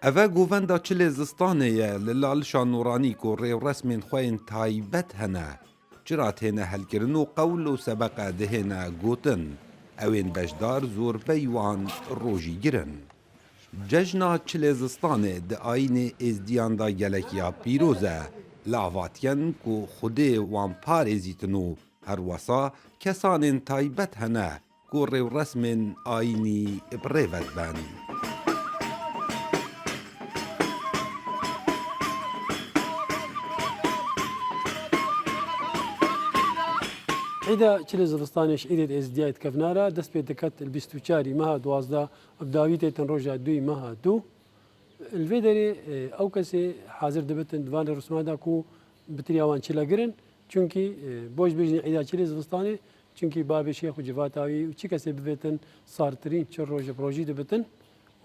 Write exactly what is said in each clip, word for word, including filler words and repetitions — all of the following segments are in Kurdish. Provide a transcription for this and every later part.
Eve govenda çilê zistanê ye li Lalişa Nûranî ku rêwresmên xwe yên taybet hene. Çira têne helkirin û qewl û sebeqe dihêne gotin, ew ên beşdar zorbey wan rojîgir in. Cejna çilê zistanê di ayînê êzdiyan de gelek ya pîroz e. Li Avatiyen ku Xwedê wan parêzîtin û herwesa kesanên taybet hene ku rêwresmên ayînî bi rê ve diben. Îda çilê zivistanê ji îdê êzdiyayê dikevna re, dest pê diket li bîst û çarî meha duwazdeh, bi dawî têtin roja duyî meha du. Li vê derê, e, ew kesê hazir dibitin di van rêwresma de ku bi tiriya wan çilegir in. Çunkî, e, boş bêjin îda çilê zivistanê, çunkî babê şêx û civata wî û çi kesê bivêtin sartirîn çil roj bi rojî dibitin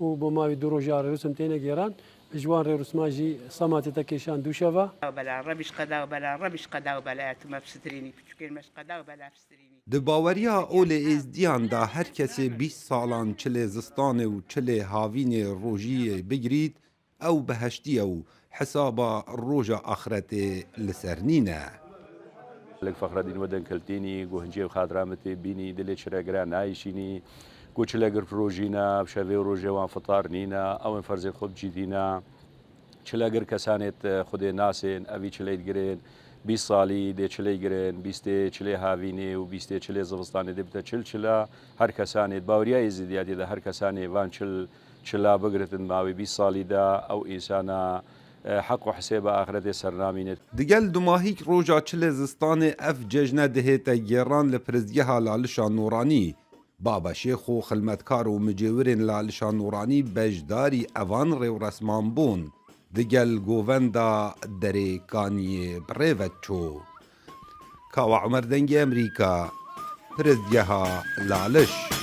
û bo mawî du roja rêwresm têne gêran, ji wan rêwresma jî Sema tête kêşan dûşeva. Bela, rebiş qeda bela, rebiş qeda bela, tu me pisitirînî, piçûkên me ji qeda bela pisitirînî. Di baweriya olê êzdiyan de her kesê bîst salan çilê zistanê û çilê havînê rojiyê bigirît, ew beheştî ye û hesaba roja axretê li ser nîne. Lek Fexredîn Weden Keltînî, ku hincê û xatira min tê bînî, dilê çilegiran nayîşînî, ku çilegir rojîne, bi şevê û rojê wan fitar nîne, ew ên ferzên xwe bi cî dîne. Çilegir kesanê te Xwedê nasên, evî çilê digirên, bîst salî dê çilê girin, bîstê çilê havînê û bîstê çilê zivistanê dê bite çil çila. Her kesanê, di baweriya êzidiyatê de her kesanê van çil çila bigiritin mawê bîst salî de, ew însana, e, heq û hisêba axretê ser namîne. Digel dumahîk roja çilê zistanê ev cejne dihête gêran li pirizgeha Lalişa Nûranî. Baba Şêx û xilmetkar û micêwirên Lalişa Nûranî beşdarî evan rêwresman bûn. Digel govenda Derê Kaniyê bi rê ve çû. Kawa Umer Dengê Emerîka, Pirizgeha Laliş.